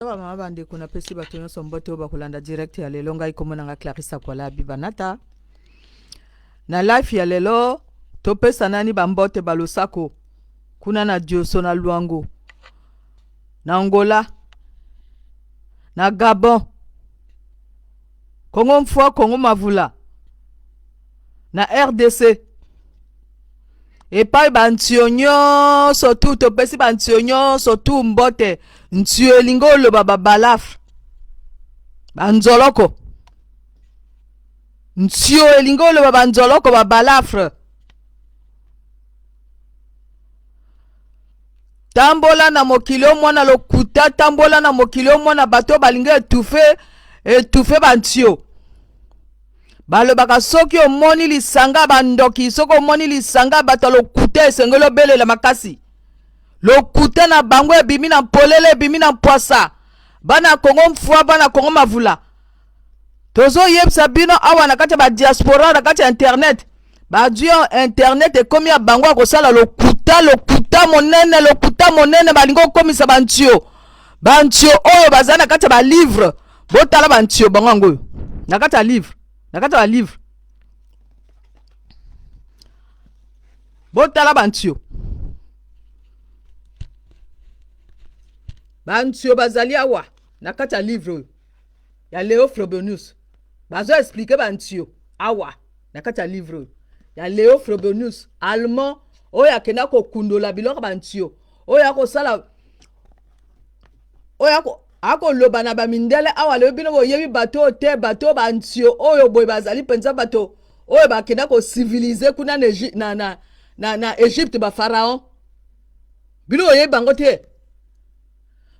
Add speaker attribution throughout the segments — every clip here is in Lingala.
Speaker 1: Ba mama ba ndeko napesi bato nyonso mbote oyo bakolanda direct ya lelo. Ngai kombo na nga Clarissa Kwala Bibanata. Na life ya lelo topesa nani bambote balosako kuna na Dioso na Luango na Angola na Gabon Kongo Mfua Kongo Mavula na RDC epai bantio nyonso tu topesi bantio nyonso tu mbote. Ntio elingi oloba babalafre banzoloko, ntio elingi oloba banzoloko babalafre. Tambola na mokili omona lokuta, tambola na mokili omona bato oyo balingi etufe etufe bantio. Balobaka soki omoni lisanga bandoki, soki omoni lisanga bato ya lokuta, esengeli obelela makasi. Lokuta na bango ebimi na mpolele, ebimi na mpwasa. Bana Kongo mfua, bana Kongo mavula, tozoyebisa bino awa na kati ya badiaspora, na kati ya internet, bazwi internet ekomi ya bango ya kosala lokuta, lokuta monene, lokuta monene. Balingi okomisa bantio, bantio oyo baza na kati ya balivre. Botala bantio bango yango oyo na kati ya livre, na kati ya balivre. Botala bantio, bantio bazali awa na kati ya livre oyo ya Leo Frobenius. Bazo explike bantio awa na kati ya livre oyo ya Leo Frobenius, allemand oyo akenda kokundola biloko bantio oyo akosala oyo akoloba na bamindele awa. Lelo bino boyebi bato oyo te, bato oyo bantio oyo boye bazali mpenza bato oyo bakenda kocivilize kuna na, na, na, na, na Egypte, bafaraon. Bino boyebi bango te.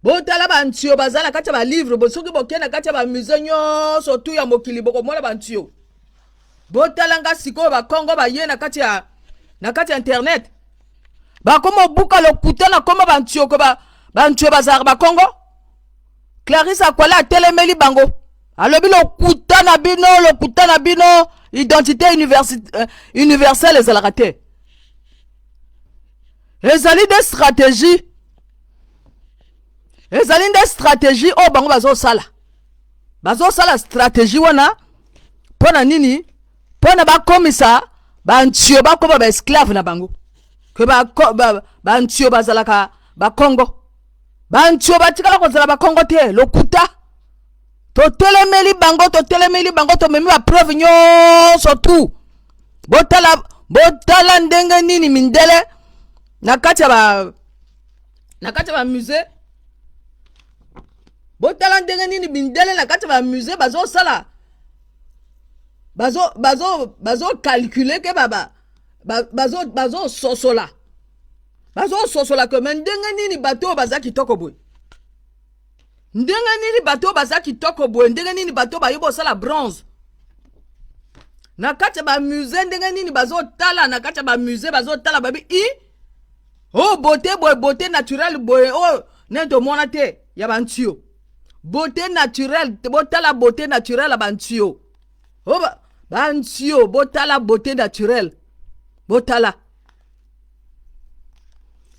Speaker 1: Botala bantio baza na kati ya balivre. Soki bokei na kati ya bamusée nyonso tu ya mokili, bokomona bantio. Botala nga sikoyo, bakongo baye na kati ya internet, bakoma obuka lokuta na koma bantio ko bantio bazalaka bakongo. Clarisse Akwala atelemeli bango, alobi lokuta na bino, lokuta na bino, identité universelle ezalaka te, ezali de stratégie, ezali nde stratégie oyo bango bazosala. Bazosala stratégie wana mpo na nini? Mpo na bakomisa bantio bakoma baesclave na bango, ke bantio bazalaka bakongo. Bantio batikala kozala bakongo te, lokuta. Totelemeli bango, totelemeli bango, tomemi bapreuve nyonso tu. Botala, botala ndenge nini mindele na kati ya ba na kati ya bamusée, botala ndenge nini mindele na kati ya bamusée bazosala, bazo calculer ke bazososola, bazososola ke me ndenge nini bato oyo baza kitoko boye, ndenge nini bato oyo baza kitoko boye, ndenge nini bato oyo bayebi kosala bronze na kati ya bamusée, ndenge nini bazotala na kati ya bamusée, bazotala babi i oyo, oh, beauté boye, beauté naturelle boye oyo nde tomona te ya bantio, beauté naturelle. Botala beauté naturelle ya bantio oyo, bantio, botala beauté naturelle, botala.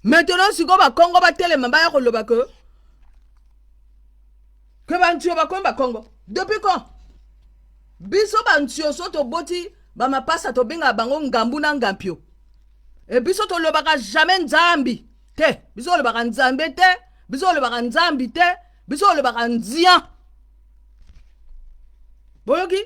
Speaker 1: Maintenant sikoyo bakongo batelema, baya koloba ke bantio bakomi bakongo. Depuis quand biso bantio so toboti bamapasa tobengaka bango ngambu na ngampio? E biso tolobaka jamais nzambi te, biso tolobaka nzambe te, biso tolobaka nzambi te, biso tolobaka nzia. Boyoki?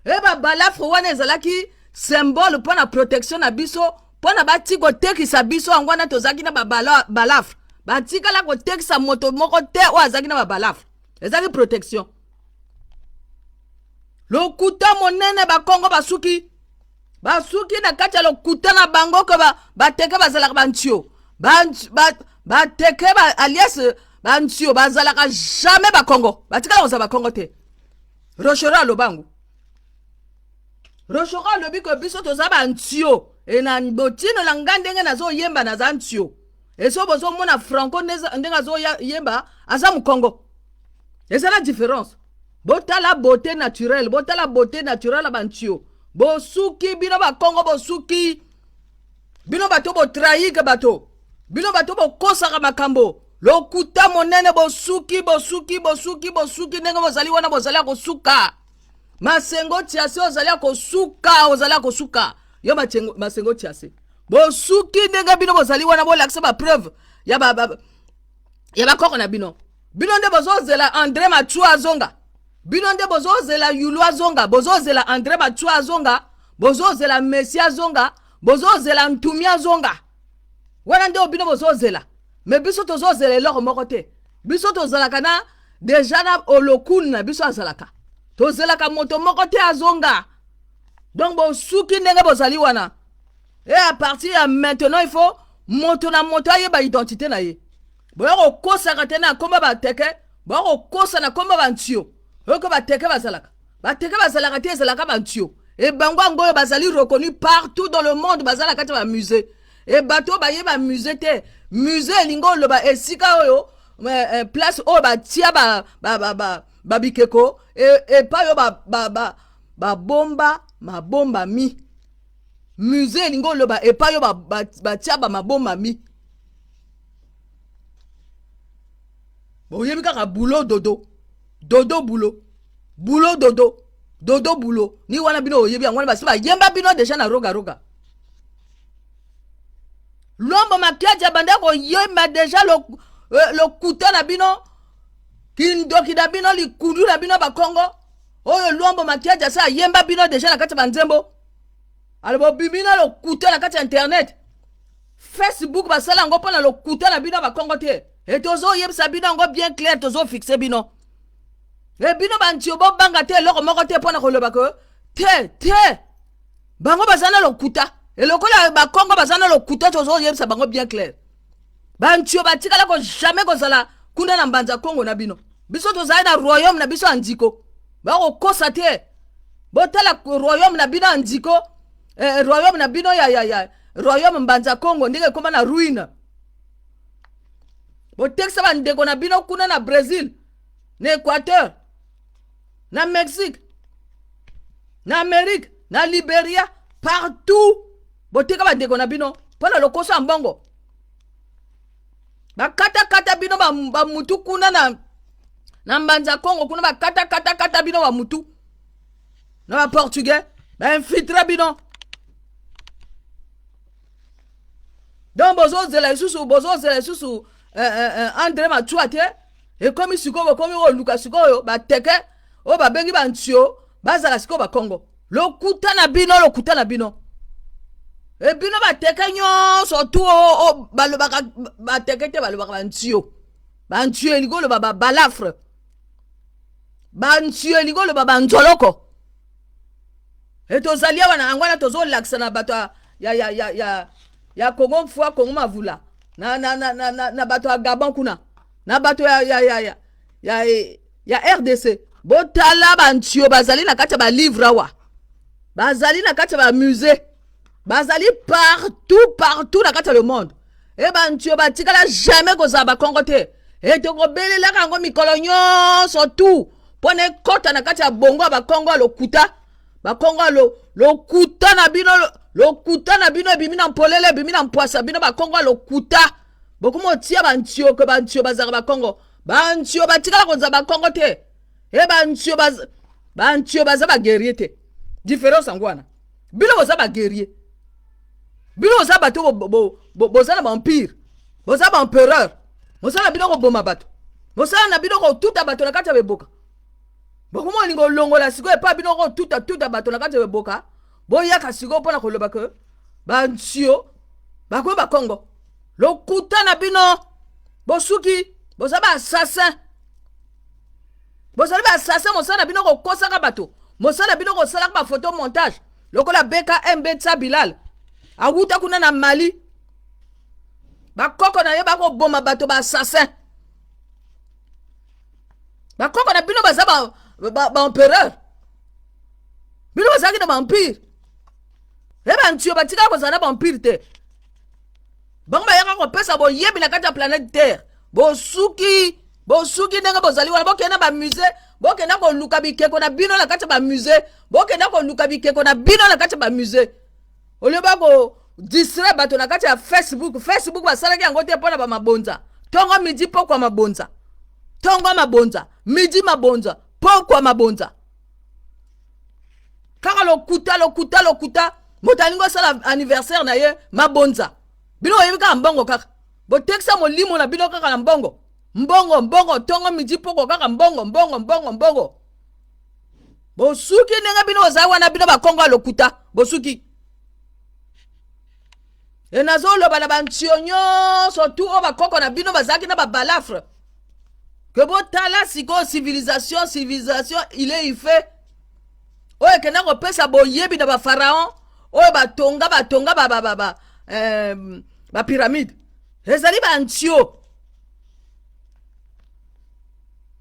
Speaker 1: E babalafre wana ezalaki symbole mpo na protection na biso, mpo na bati kotekisa biso. Yango wana tozalaki na babalafre. Batikala kotekisa moto moko te oyo azalaki na babalafre, ezalaki protection. Lokuta monene, bakongo basuki, basuki na kati ya lokuta na bango ke bateke bazalaka bantio, bateke ba, alias bantio bazalaka jamais bakongo, batikala kozala bakongo te. Rochero aloba yango. Rochero alobi ke biso toza bantio e na botino na nga ndenge nazoyemba naza ntio. Eso bozomona Franco ndenge azoyemba aza mokongo, eza na différence. Botala beauté naturelle, botala beauté naturelle ya bantio. Bosuki bino bakongo, bosuki bino bato, botrahike bato. Bino bato bokosaka makambo lokuta monene, bosuki bosuki bosuki bosuki ndenge bozali wana, bozali ya kosuka. Masengo Tiase, ozali ya kosuka, ozali ya kosuka yo Masengo Tiase, bosuki ndenge bino bozali wana. Bolakisa bapreuve ya ba, ba, ya bakoko na bino. Bino nde bozozela Andre Matua azonga, bino nde bozozela Yulu azonga, bozozela Andre Matua azonga, bozozela Messi azonga, bozozela Ntumi azonga. Wana nde bino bozozela, me biso tozozela eloko moko te. Biso tozalaka na deja na olokun na biso azalaka, tozelaka moto moko te azonga. Donc bosuki ndenge bozali wana. Et à partir ya maintenant, il faut moto na moto ayeba identité na ye. Boya kokosaka te na komba bateke, boya kokosa na komba bantio oyo ko bateke bazalaka, bateke bazalaka te, ezalaka bantio. E bango yango oyo bazali reconnu partout dans le monde, bazala kati ya bamusée. E bato oyo bayeba musée te, musée elingi oloba esika oyo place oyo batia babikeko epai oyo babomba mabombami. Musée elingi oloba epai oyo batia bamabombami. Boyebi kaka boulot dodo dodo, boulot boulot dodo dodo boulot ni wana. Bino oyebi yango wana, basi bayemba bino deja na roga roga. Lombo Makiadi abanda koyemba deja lokuta na bino, kindoki na bino, likundu na bino bakongo oyo. Lombo Makiadi asa ayemba bino deja na kati ya banzembo. Alo bobimi na lokuta na kati ya internet, Facebook, basala yango mpo na lokuta na bino bakongo te. E tozoyebisa bino yango bien clair, tozofixe bino. E bino bantio, bobanga te eloko moko te mpo na koloba ke te te, bango baza na lokuta. Elokola bakongo baza na lokuta, tozoyebisa bango bien clair. Bantio batikala ko jamais kozala kuna na Mbanza Kongo na bino. Biso tozali na royaume na biso ya Ndiko, bakokosa te. Botala royaume na bino ya Ndiko, royaume na bino ya royaume Mbanza Kongo ndenge ekóma na ruine. Botekisa bandeko na bino kuna na Brésil, na Équateur, na Mexique, na Amérique, na Liberia, partout. Boteka bandeko na bino mpo na lokoso ya mbongo. Bakatakata bino bamutu kuna na Mbanza Kongo kuna, bakatakatakata bino bamutu na baportugais, bainfiltre bino. Donc bozozela lisusu, bozozela lisusu André Matua te. Ekomi sikoyo, bokomi koluka sikoyo bateke oyo babengi bantio bazala sikoyo bakongo. Lokuta na bino, lokuta na bino. E bino bateke nyonso tu o balobaka bateke te, balobaka bantio. Bantio elingi oloba babalafre, bantio elingi oloba banzoloko. E tozali awa na yango wana, tozolakisa na bato ya Kongo Mfua, Kongo Mavula, na bato ya Gabon kuna, na bato ya RDC. Botala bantio bazali na kati ya balivre awa, bazali na kati ya bamusée, bazali partout partout na kati ya le monde. E bantio batikala jamais kozala bakongo te. E tokobelelaka yango mikolo nyonso tu mpo na ekɔta na kati ya bongo ya bakongo ya lokuta. Bakongo ya lokuta na bino, lokuta na bino ebimi na mpolele, ebimi na mpwasa. Bino bakongo ya lokuta, bokoma otia bantio ke bantio bazalaka bakongo. Bantio batikala kozala bakongo te. E bantio bantio baza baguerrier te. Différence yango wana. Bino boza baguerrier, bino boza bato boza na baempire, boza baempereur. Mosala na bino koboma bato, mosala na bino kotuta bato na kati ya beboka. Bokoma olinga olongola sikoyo epa bino kotuta tuta bato na kati ya beboka. Boyaka sikoyo mpona koloba ke bantio bakomi bakongo. Lokuta na bino, bosuki. Boza baassassin, bozali baassassin. Mosala na bino kokosaka bato, mosala na bino kosalaka bafoto montage lokola BKMB Tsa Bilal awuta kuna na Mali. Bakoko na ye bakoboma bato, baassassin. Bakoko na bino baza baempereur, bino bazalaki na baempire. E bantio batikala kozala na baempire te. Bango bayaka kopesa boyebi na kati ya planète Terre. Bosuki, bosuki ndenge bozali wana. Bokenda bamusée, bokenda koluka bikeko na bino na kati ya bamusée, bokenda koluka bikeko na bino na kati ya bamusée. Olie bako distraire bato na kati ya Facebook. Facebook basalaki yango te mpo na bamabonza. Ntongo midi pokwa mabonza, ntongo mabonza, midi mabonza, pokwa mabonza, kaka lokuta lokuta lokuta. Moto alingi osala anniversaire na ye mabonza, bino oyebi kaka mbongo, kaka botekisa molimo na bino kaka na mbongo, mbongo, mbongo, ntongo midi pokwa kaka mbongo, mbongo, mbongo, mbongo. Bosuki ndenge bino bozali wana, bino bakongo ya lokuta, bosuki. E nazoloba na bantio nyonso tu oyo bakoko na bino bazalaki na babalafre ke botala sikoyo civilisation, civilisation ile ife oyo ekenda kopesa boyebi na bafaraon oyo batonga batonga bapyramide ba, ba, ezali bantio.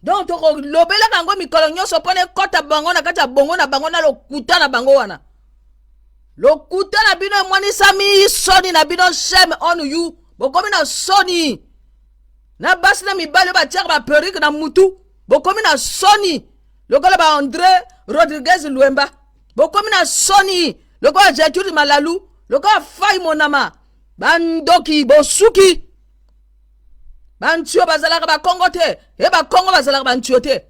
Speaker 1: Donc tokolobelaka yango mikolo nyonso mpo na ekɔta bango na kati ya bongo na bango na lokuta na bango wana. Lokuta na bino emonisami, soni na bino, shame on you. Bokomi na soni na basi na mibali oyo batiaka baperruque na mutu, bokomi na soni lokola ba André Rodriguez Lwemba, bokomi na soni lokola Gertrude Malalu, lokola Fai Monama. Bandoki, bosuki. Bantio bazalaka bakongo te, e bakongo bazalaka bantio te.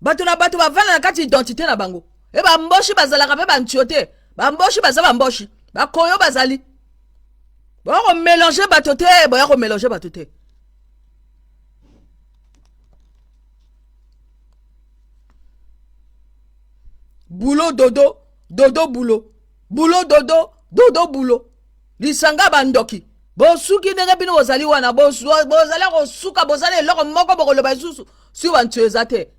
Speaker 1: Bato na bato bavanda na kati identité na bango. E bamboshi bazalaka mpe bantio te, bamboshi baza bamboshi, bakoyo bazali. Boya komélanger bato te, boya komélanger bato te. Boulot dodo, dodo boulot, boulot dodo, dodo boulot. Lisanga bandoki, bosuki ndenge bino bozali wana, bozali kosuka, bozali eloko moko bokoloba lisusu si bantio eza te.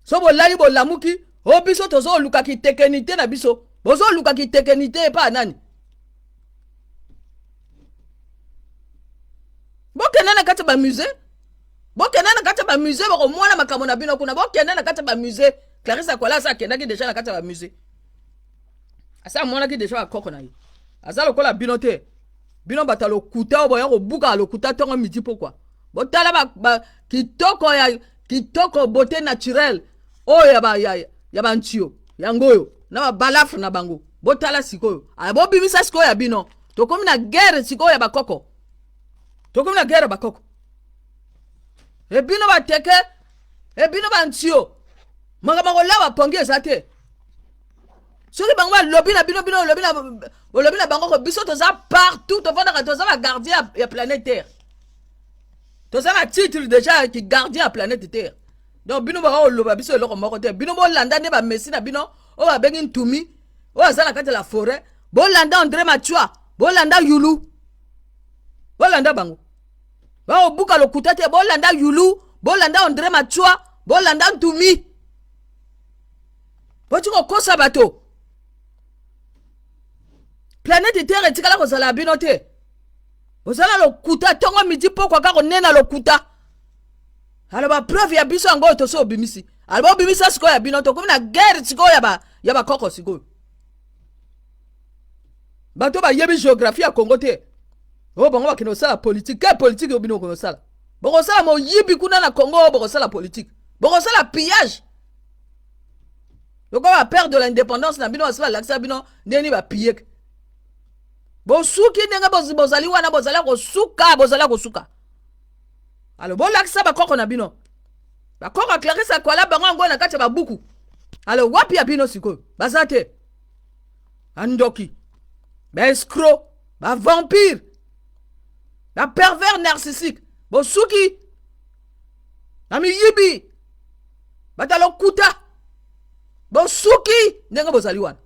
Speaker 1: So bolali bolamuki, o biso tozoluka kitekeni te na biso, bozoluka kitekeni te epa nani? Bokende na kati ya bamusée, bokende na kati ya bamusée, bokomona makambo na bino kuna. Bokende na kati ya bamusée. Clarisse Akwala asa akendaki déjà na kati ya bamusée, asa amonaki déjà bakoko na ye. Aza lokola bino te, bino bato ya lokuta oyo boya kobuka lokuta ntongo midi pokwa. Botala ba, ba, kitoko ya kitoko, beauté naturelle oyo ya, ba, ya, ya bantio yango oyo na babalafre na bango. Botala sikoyo, bobimisa sikoyo ya bino. Tokomi na guerre sikoyo ya bakoko, tokomi na guerre ya bakoko. E bino bateke, e bino bantio, makambo kolaba pongi eza te. Soki bango balobi na bino, bino olobi na bango ko biso toza partout, tovandaka, toza bagardien ya planète Terre, toza na titre déjà ki gardien ya planète Terre. Donc bino baka koloba biso eloko moko te. Bino bolanda nde bamesi na bino oyo babengi Ntumi oyo aza na kati ya la forêt. Bolanda André Matua, bolanda Yulu, bolanda bango bakobuka lokuta te. Bolanda Yulu, bolanda André Matua, bolanda Ntumi. Boti kokosa bato, planète Terre etikala kozala ya bino te. Bozala lokuta ntongo midi pokwa, kaka konena lokuta. Alo bapreuve ya biso yango oyo tosi obimisi. Alo bobimisa sikoyo ya bino. Tokomi na guerre sikoyo ya bakoko sikoyo. Bato bayebi géographie ya Congo te, oyo bango bakende kosala politique. Ke politique oyo bino okende kosala, bokosala moyibi kuna na Congo. Oyo bokosala politique, bokosala pillage lokola bapère de l'indépendance na bino basi balakisa bino ndenge nini bapilleke. Bosuki ndenge bozali wana, bozali kosuka, bozali kosuka. Alo bolakisa bakoko na bino, bakoko ya Clarisse Akwala, bango yango na kati ya babuku. Alo wapi ya bino sikoyo? Baza te. Bandoki, baescroc, bavampire, bapervers narcissique, bosuki na miyibi, bato ya lokuta, bosuki ndenge bozali wana.